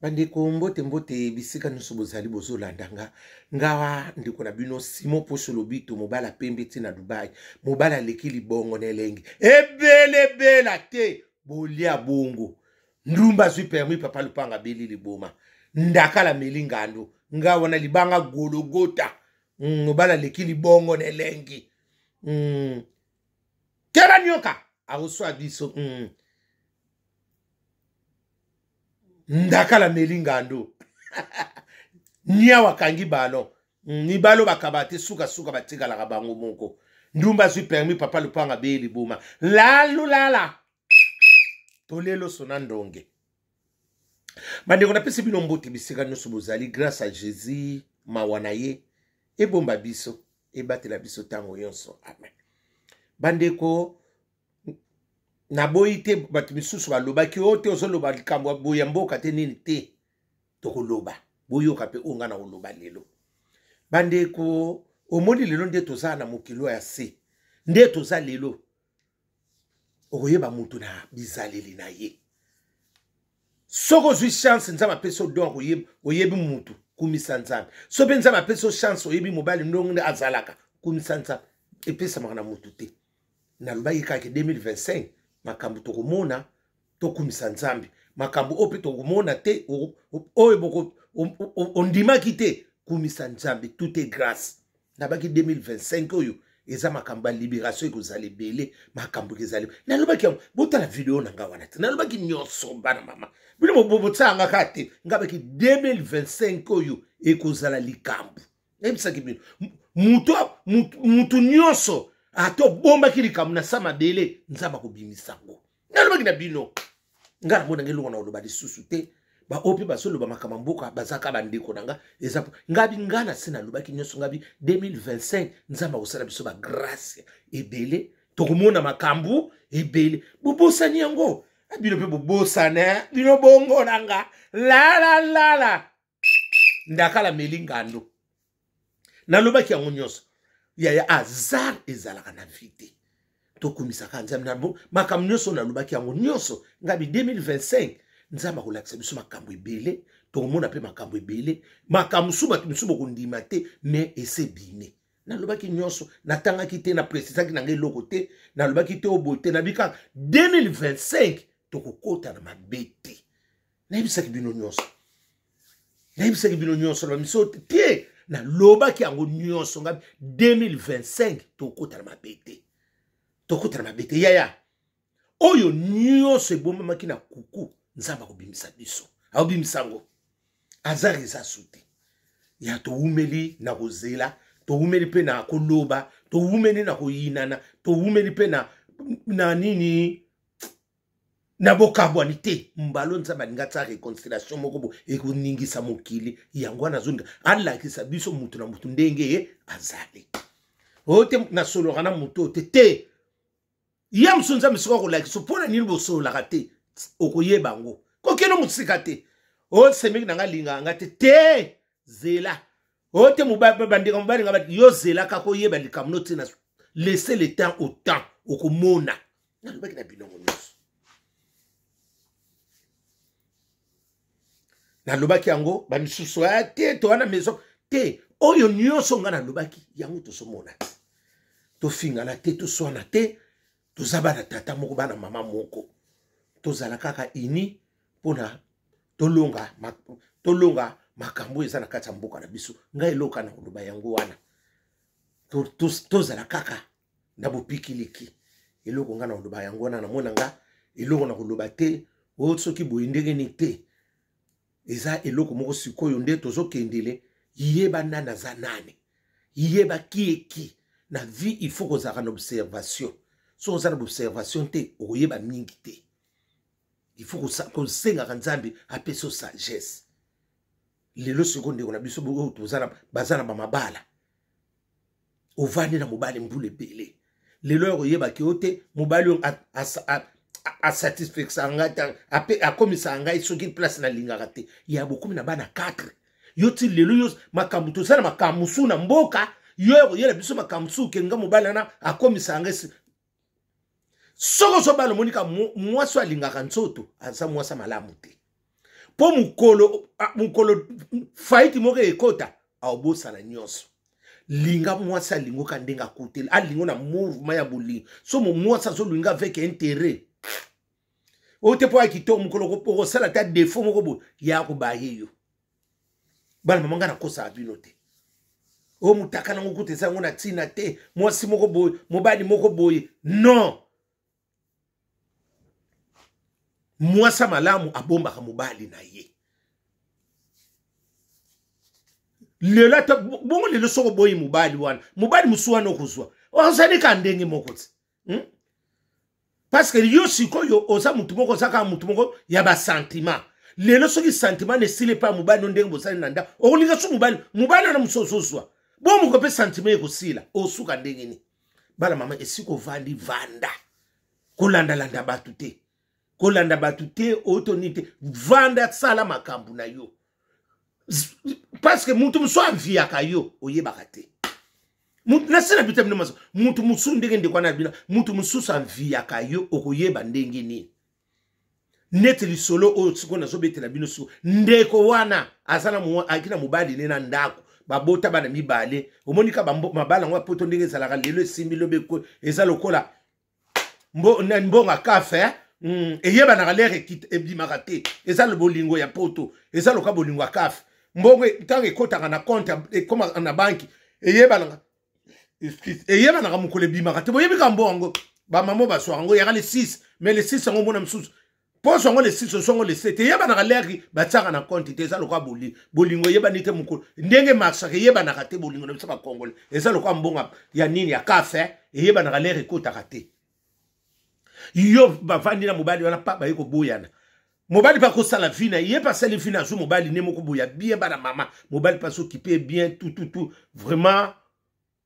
Bandeko, mbote mbote bisika nyonso bozali bozolanda nga. Ngawa ndeko na bino Simon Poso Lobito, mobala pembe ti na Dubai, mobala aleki libongo na elengi ebelebela te, bolia bongo ndumba azwi permis, papa lupanga abeli liboma, ndakala meli ngando, nga wana libanga gologota. Mobala aleki libongo na elengi. Keba nyoka akoswa biso. Ndakala meli ngando, niawa akangi ballon, mibalo bakaba te, sukasuka batikalaka bango moko. Ndumba azwi permis, papa lupanga beye liboma, lalulala toleloso na ndonge. Bandeko, napesi bino mbote bisika nyonso bozali. Grâce à Jésus, mawa na ye ebomba biso, ebatela biso ntango nyonso, amen. Bandeko, naboyi te bato misusu balobaki oyo te, ozoloba likambo boye ya mboka te, nini te. Tokoloba, boyoka mpe oyo ngai na koloba lelo. Bandeko, omoni lelo nde toza na mokili ya se, nde toza lelo, okoyeba moto na bizaleli na ye. Soki ozwi chance, Nzambe apesi yo don, oyebi, oyebi mutu, kumisa Nzambe. Soki mpe Nzambe apesi yo chance, oyebi mobali ndongo nde azalaka, kumisa Nzambe. Epesamaka na mutu te. Nalobaki kaka 2025, makambo tokomona, tokumisa Nzambe. Makambo oyo mpe tokomona te, oyo ondimaki te, kumisa Nzambe, tout est grâce. Nabaki 2025 oyo eza makambo ya libération, ekozala ebele, makambo ekozala. Nalobaki yango, botala video na nga wana te, nalobaki nyonso. Bana mama, bino botiaka kaka te. Nga baki 2025 oyo ekozala likambo. Nayebisaki bino, mutu nyonso ata obombaki likambo na sa mabele, Nzambe akobimisa yango. Nalobaki na bino, nga namonanga eloko na koloba lisusu te. Baoyo mpe bazoloba makambo ya mboka, bazaka bandeko na nga. Eza ngabi, nga na se nalobaki nyonso. Ngabi 2025 Nzambe akosala biso bagrâce ebele, tokomona makambo ebele. Bobosani yango, bino mpe bobosana bino bongo na nga. Lalalala, ndakala meli ngando. Nalobaki yango nyonso. Yaya, hasard ezalaka na vie te. Tokumisaka Nzambe na makambo nyonso. Nalobaki yango nyonso. Ngabi 2025 Nzambe akolakisa biso makambo ebele, tokomona mpe makambo ebele, makambo mosusu bato mosusu bokondima te, mais ese ebimi. Nalobaki nyonso, natangaki te, napresisaki na ngai eloko te, nalobaki te oboye te. Nabi kaka 2025 tokokota na mabe te. Nayebisaki bino nyonso, nayebisaki bino nyonso na bamiso te, nalobaki yango nyonso. Ngabi 2025 tokota na mabe te, tokota na mabe te. Yaya, oyo nyonso ebombamaki na kuku, Nzambe akobimisa biso, akobimisa yango. Hasard eza su te. Ya towumeli na kozela, towumeli mpe na koloba, towumeli na koyinana, towumeli mpe na nini, na bokabwani te. Mbalo Nzambe alingi atia réconciliation moko bo ekoningisa mokili. Yango wana azolinga alakisa biso mutu na mutu ndenge ye azali. Oyo te, nasololaka na motu oyo te te. Ye mosusu, Nzambe soki akolakisa mpo na nini bosololaka te, okoyeba yango. Kokende mosika te. Oyo semeki na nga alingaka nga te te, zela. Oyo te, bandeko mobali nga, yo zela kaka, oyeba likambo no ntina. Laisser le temps au temps, okomona. Nalobaki na bilongo nyonso, nalobaki yango. Bamisusu aya te, toa na maison te. Oyo nyonso nga nalobaki yango, tozomona te. Tofingana te, toswana te, toza bana tata moko, bana mama moko. Tozala kaka uni mpona tolonga, tolonga makambo eza na kati ya mboka na biso. Ngai eloka na koloba yango wana, tozala kaka na bopikiliki. Eloko ngai na koloba yango wana, namona nga eloko na koloba te. Oyo soki boye ndenge nini te, eza eloko moko sikoyo nde tozokendele. Yeba nani aza nani, yeba kieki na vie. Il faut kozalaka na observation. Soki oza na observation te, okoyeba mingi te. Il faut kosengaka Nzambe apesa yo sagesse. Lelo sikoyo ndeko na biso oyo baza na bamabala, ovandi na mobali mbula ebele, lelo ya koyebaki yo te, mobali oyo asatisfaisaka ngai te, akomisaka ngai soki place nalingaka te. Ya bokomi na bana 4, yo ti lelo yo makambo toza na makambo mosusu na mboka, yo ya koyela biso makambo mosusu kenga mobali wana akomisaka ngai. Soki ozobala, omoni ka mwasi oyo alingaka nzoto, aza mwasi malamu te. Mpo mokolo, mokolo faillite moko ekota, aobosana nyonso. Linga mwasi alingoka ndenge akuteli, alingo na mouvement ya bolingo. So mwasi azolinga avec intérêt. Oyo te mpo ya kitoko, mokolo okosala ata défaut moko boye, ya kobaye yo. Bana mama, ngai nakosaka bino te. Oyo motaka nango kuta eza yango na ntina te. Mwasi moko boye, mobali moko boye, non. Mwasi malamu abombaka mobali na ye. Lelo ata bongo, lelo soko oboyi mobali wana, mobali mosusu wana okozwa ozali ka ndenge moko ti, Parce que yo sikoyo oza mutu moko, oza kaka mutu moko ya basentiment. Lelo soki sentiment na esili epai ya mobali no, ndenge bosali na ndako, okolinga so mobali, mobali wana mosusu ozozwa bo moko mpe sentiment ekosila, osuka ndenge nini? Bana mama, esika ovandi, vanda, kolandalanda bato te, kolanda bato te, oyo nini te, vanda, sala makambo na yo, parce que mutu mosusu aviaka yo, oyebaka te. Nasi na bita bino maso, mutu mosusu ndenge ndeko wana bino, mutu mosusu aviaka yo, okoyeba ndenge nini? Neti lisolo oyo sikoyo nazobetela bino sikoyo, ndeko wana aza na aki na mobali ne na ndako, babota bana mibale. Omoni ka mabala yango ya poto ndenge ezalaka, lelo esimbi, lobi eza lokola mbongo kafe, Eyebanaka lere ebimaka te. Eza bolingo ya poto, eza loka bolingo ya kafe. Mbongo ntango ekotaka na compte, ekomaka na banki, eyebanaka, eyebanaka mokolo ebimaka te. Boyebi ka mbongo yango, bamama bazwaka yango yaka le 6, mais le 6 yango omona mosusu poso yango le 6, oso yango le 7. Eyebanaka lere batiaka na compte te. Eza lokola bolingo, eyebani te mokolo ndenge marchaka, eyebanaka te. Bolingo na biso bakongole eza lokola mbongo ya nini, ya kafe, eyebanaka lere ekotaka te. Yo bavandi na mobali wana, pa baye koboyana, mobali mpe akosala vi na ye, mpe asali vi na, azwi mobali ne moko boya bien. Bana mama, mobali mpe azokipe bien, tout tout tout, vraiment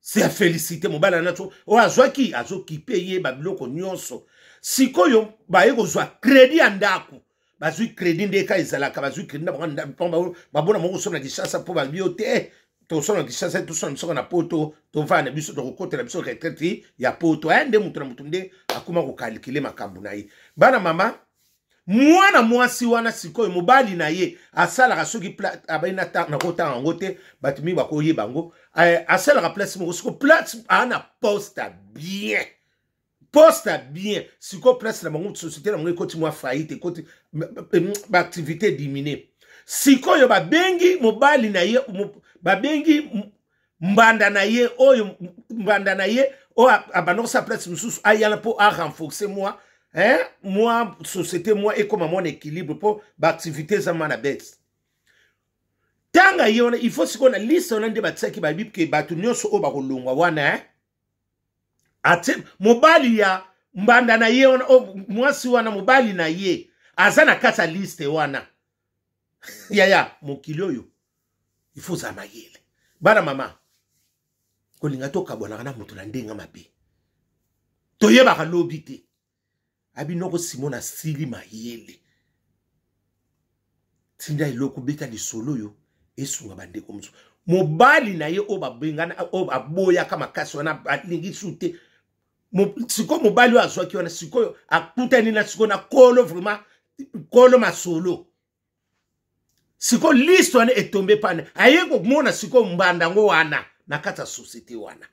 c'est à féliciter. Mobali wana so oyo azwaki azokipe ye babiloko nyonso. Sikoyo baye kozwa crédit ya ndako, bazwi crédit nde eka ezalaka, bazwi crédit na bango, babona moko kosomba na Kinshasa, mpo babi yo te, tosomba na Kinshasa, tosomba biso na poto, tovanda na biso, tokokotela biso retraite ya poto. Aya nde moto na moto nde akoma kokalkile makambo na ye. Bana mama, mwana mwasi wana sikoyo mobali na ye asalaka soki abai nakotanga yango te, bato mingi bakoyeba yango, asalaka place moko. Sikoyo place aa na poste bien, poste bien. Sikoyo place na bango, société na bango ekoti mwa faillite, ekoti baactivité diminue. Sikoyo babengi mobali na ye, babengi mbanda na ye oyo, mbanda na ye oyo abanda kosala place mosusu, ayala mpo arenforce mwa, hein, mwa société mwa ekoma mwa na équilibre, mpo baactivité eza mwa na bete. Tanga ye wana, il faut sikoyo na liste wana nde batiaki, bayebi ke bato nyonso oyo bakolongwa wana, hein? Atie mobali ya mbanda na ye wana, oh, mwasi wana mobali na ye aza na kati ya liste wana. Yaya, mokili oyo il faut ozala mayele. Bana mama, kolinga tokabwanaka na moto na ndenge mabe, toyebaka lobi te. Abinoko Simon asili mayele, tinda eloko, beta lisolo oyo esunga bandeko mosusu. Mobali na ye oyo babengana, oyo aboyaka makasi wana, alingi su te. Sikoyo mobali oyo azwaki wana, sikoyo akutani na sikoyo na kolo, vraiment kolo masolo. Sikoyo liste wana etombe pane, aye komona sikoyo mbanda yango wana na kati ya société wana.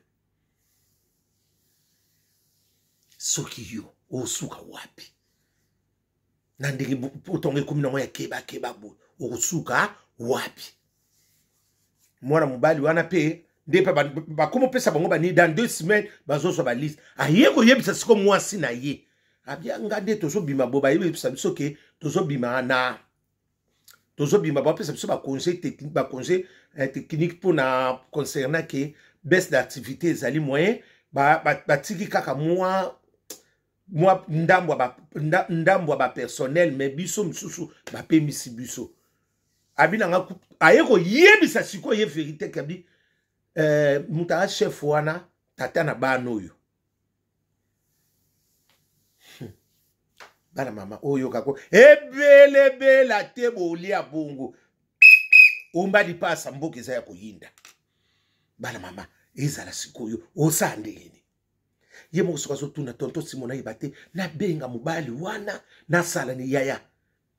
Soki yo osuka wapi na ndenge potongo ekomi nango ya kebakeba boye, okosuka wapi? Mwana mobali wana mpe nde mpe bakoma opesa bango bani, dans 2 semaines bazozwa baliste. Aye koyebisa siko mwasi na ye, abia nga nde tozobima bo, bayebisa biso ke tozobima na tozobima, bapesa biso bacongé technique, bacongé technique mpona concernant ke baisse d'activité ezali moyen, batiki kaka mwa ndambo ya bapersonnel, mais biso mosusu bapemisi biso. Abi nanga aye koyebisa sikoyo ye vérité kabi, moto aya chef wana, tata na bana oyo. Bana mama oyo kako ebelebela te, bolia bongo omba lipasa, mboka eza ya koyinda. Bana mama, ezala sikoyo osala ndenge nini? Ye moko soki azotuna tonton Simon, ayeba te, nabenga mobali wana, nasala ni yaya.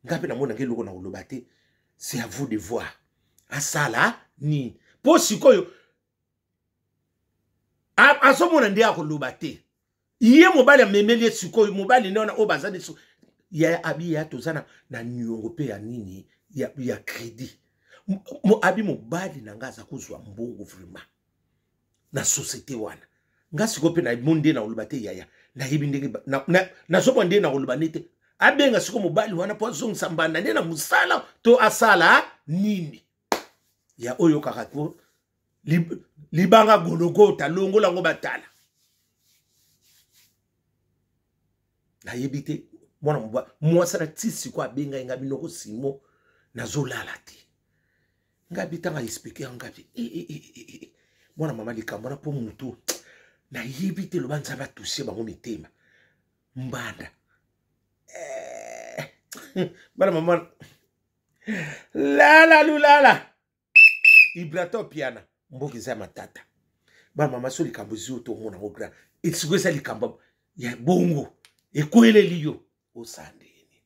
Nga mpe namona nge eloko na koloba te. C'est à vous de voir. Asala nini? Mpo sikoyo azomona nde akoloba te. Ye mobali amemeli ye sikoyo, mobali nde wana oyo baza biso ya abi ya toza na niongo mpe ya nini ya crédit. Abi mobali na nga aza kozwa mbongo vraiment na société wana. Nga sikoyo mpe nayebi nde nakoloba te yaya, nayebi ndenge nazomona nde nakoloba nde te. Abenga sikoyo mobali wana mpo azongisa mbanda nde na mosala to asala nini ya oyo kaka to libanga gologota longola yango batala. Nayebi te mwana mobali mwasi na ti sikoyo abengai nga binoko simo nazolala te. Nga bi tanga expliquer nga bi mwana mama likambo na po mutu nayebi te loba Nzambe atouche bango mitema mbanda. Bana mama lala lulala Ibrato piana mboka eza matata. Bana mama so likambo ezio to mona ngo gra esiko eza likambo ya bongo ekweleli yo osandeni.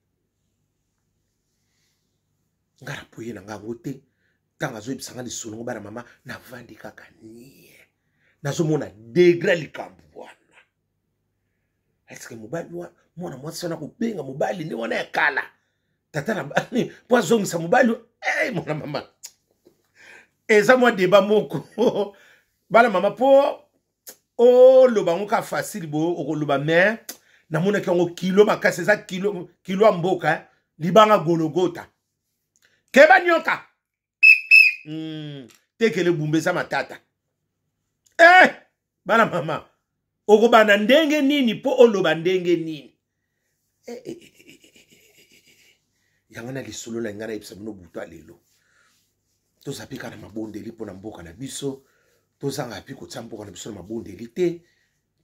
Nga na poye na nga ngo te ntango azoyebisa nga lisolo ngo bana mama navandi kaka nie nazomona degré likambo wana. Est-ce que mobali wana mwana mwasi wana kobenga mobali nde wana ya kala tata na bani mpo azongisa mobali? Hey, mwana mama eza mwa deba moko bana mama mpo oloba yango ka facile boye okoloba, mais namonaki yango kilo makasi, eza kilo, kilo ya mboka eh? Libanga gologota keba nyoka tekele bumba eza matata. Bana mama okobanda ndenge nini mpo oloba ndenge nini? Yango na lisolo na ngai nayebisa bino butu ya lelo, toza mpe kaka na mabondeli mpo na mboka na biso. Tozanga mpe kotia mboka na biso na mabondeli te,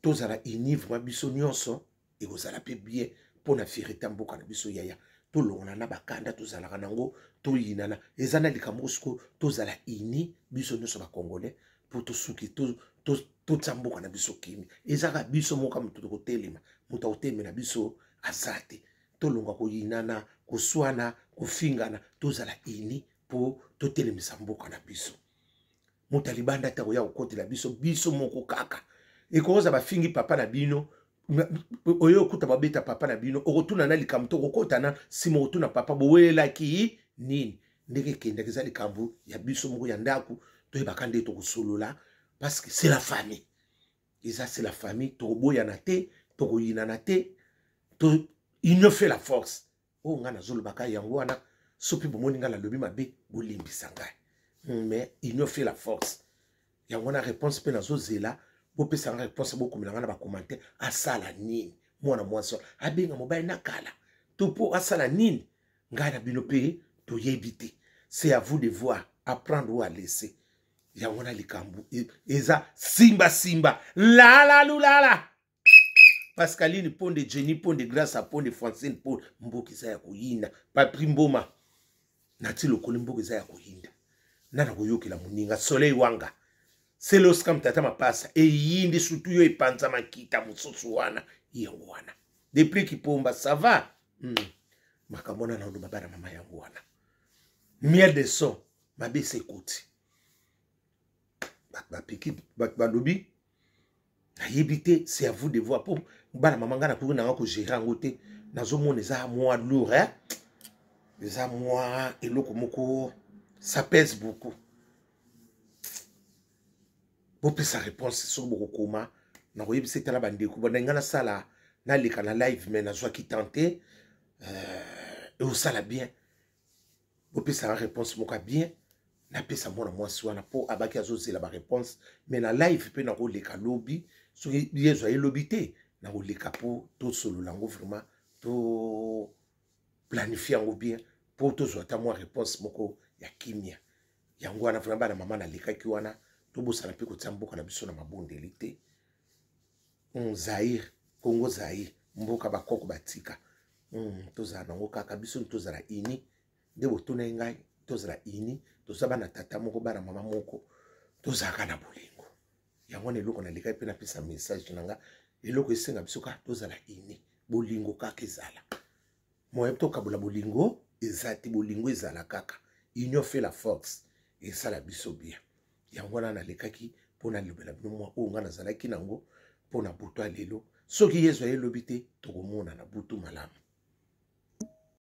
tozala uni vraiment biso nyonso, ekozala mpe bien mpo na fierté ya mboka na biso. Yaya, tolongona na bakanda tozalaka nango, toyinana eza na likambo sikoyo, tozala uni biso nyonso bakongolais mpo tosuki totia mboka na biso kimi. Ezaka biso moko moto tokotelema, moto akotelemela biso aza te. Tolonga koyinana, koswana, kofingana, tozala uni mpo totelemisa mboka na biso. Moto ya libanda te akoya kokotela biso, biso moko kaka. Ekokoza bafingi papa na bino, oyo okuta babeta papa na bino, okotuna na likambo to okokota na nsima okotuna papa bowelelaki nini, ndenge ekendaki. Eza likambo ya biso moko ya ndako, toyebaka nde tokosolola parce que c'est la famille. Eza c'est la famille, tokoboyana te, tokoyinana te, to union fait la force. Oyo ngai nazolobaka yango wana, soki bomoni ngai nalobi mabe bolimbisa ngai, mais union fait la force. Yango wana réponse mpe nazozela, bopesa ngai réponse, bokomela ngai na bacommentaire. Asala nini mwana mwasi wana? Abenga mobali na kala to mpo asala nini? Ngai na bino mpe toyebi te. C'est à vous de voir, apprendre ou à laisser. Yango wana likambo eza simba simba lala lulala. Pascaline Ponde, Jenny Ponde, Grâce à Ponde, Francine Ponde, mboka eza ya koyinda. Papri Mboma nati lokoli, mboka eza ya koyinda. Nana koyokela moninga Soleil Wanga Seloskam tata mapasa eyindi sutu yo epanza makita mosusu wana yango wana depuis Kipomba ça va. Makambo wana naoloba bana mama yango wana miel de son mabe se ekoti bato bapeki bato balobi nayebi te. C'est à vous de voir po bana mama ngai nakoki nanga kogérer yango te. Nazomona eza mwa lourd, eh? Eza mwa eloko moko, ça pèse beaucoup. Bopesa réponse soki bokokoma nakoyebisa. Etala bandeko banda ngai nasala naleka na live, mais nazwaki tente eosala bien. Bopesaka réponse moko ya bien, napesa mwana mwasi wana mpo abaki azozela baréponse. Mais na live mpe nakoleka lobi, soki yezu ayelobi te nakoleka mpo tosolola yango vraiment, to planifie yango bien mpo tozwa ata mwa réponse moko ya kimia. Yango wana vraiment bana mama nalekaki wana, tobosana mpe kotia mboka na biso na mabondeli te. Zaire Congo, Zaire mboka bakoko batika, tozala nango kaka biso, tozala uni nde botunai ngai, tozala uni, toza bana tata moko bana mama moko, tozalaka na bolingo. Yango wana eloko nalekaki mpe napesa message na nga, eloko esenga biso kaka tozala uni, bolingo kaka ezala. Moyen tokabola bolingo eza te, bolingo ezala kaka. Union fait la force, esala biso bien. Yango wana nalekaki mpo nalobela bino mwa oyo ngai nazalaki nango mpo na butu ya lelo. Soki Yezu aye lobi te, tokomona na butu malamu.